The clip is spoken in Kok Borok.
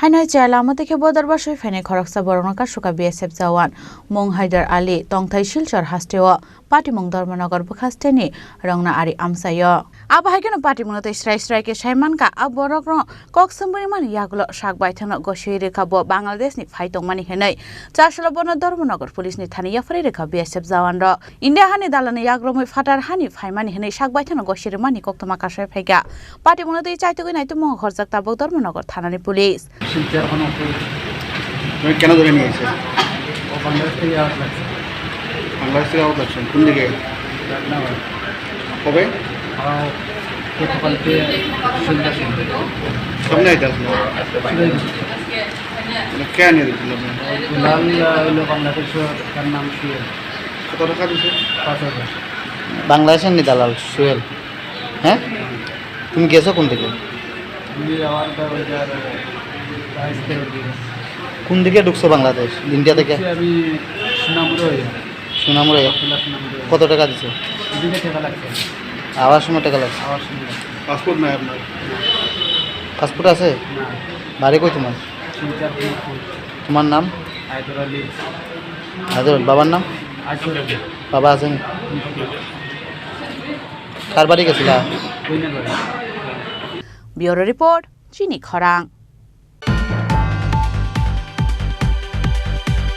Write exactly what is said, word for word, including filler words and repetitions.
Ano chaya lama tei khe bodor basui phainai khoroksa borokno kasuka B S F jawan mung Haidar Ali tongthai Silchar hasteo patimung Dharmanagar bwkhasteni rongna ari amchaio. Abo hai kheno patimungno tei srai srai khe sai mankha, a borokno kok swngmani mani yagulo sak baithangno gosiwi rwkha bo Bangladeshni phai tongmani hwnwi. Chasalo bono Dharmanagar police ni thani yapharwi rwkha B S F jawan rok. India hani dalani yagromwi phatar hani phaimani hwnwi sak baithangno gosiwi rwmani koktwma kasai phaikha. Patimungno twi chaitugwi naitukmung horjak tabuk Dharmanagar thanani police. Silchar থানা পুলিশ। তুমি কেন ধরে নিয়ে এসে? ও বাংলাদেশ থেকে আওয়াজ লাগছে। বাংলাদেশ থেকে আওয়াজ লাগছে? কোন দিকে? রান্নাঘর। কবে? আহ, গতকালকে সন্ধ্যা সময়। সামনে আইতে আসলো। চলে গেছে। মানে, কে আনিয়ে দিয়েছিল আপনার? দুলাল, আহ, হইলো বাংলাদেশ, তার নাম সুয়েল। কত টাকা দিছে? পাঁচ হাজার। বাংলাদেশের নি দালাল সুয়েল? হ্যাঁ? তুমি গেছো কোন দিকে? আমি আবার দা ওই যে আর বাইশ তেরো দিন। কোন দিকে ঢুকছো বাংলাদেশ? ইন্ডিয়া থেকে? ঢুকছি আমি সুনামুড়া হয়ে। সুনামুড়া হয়ে? বকুলা সুনামুড়া হয়ে। কত টাকা দিছো? এদিকে টাকা লাগছে। আবার সময় টাকা লাগছে? আবার সময় লাগছে। পাসপোর্ট নাই আপনার? পাসপোর্ট আছে? না। বাড়ি কই তোমার? শিলচর, দিনাজপুর। তোমার নাম? হায়দর আলী। হায়দর আলী। বাবার নাম? আশির আলী। বাবা আছেন? কার বাড়ি গেছিলা? বইনের বাড়ি। Bureau report, Chini Khorang.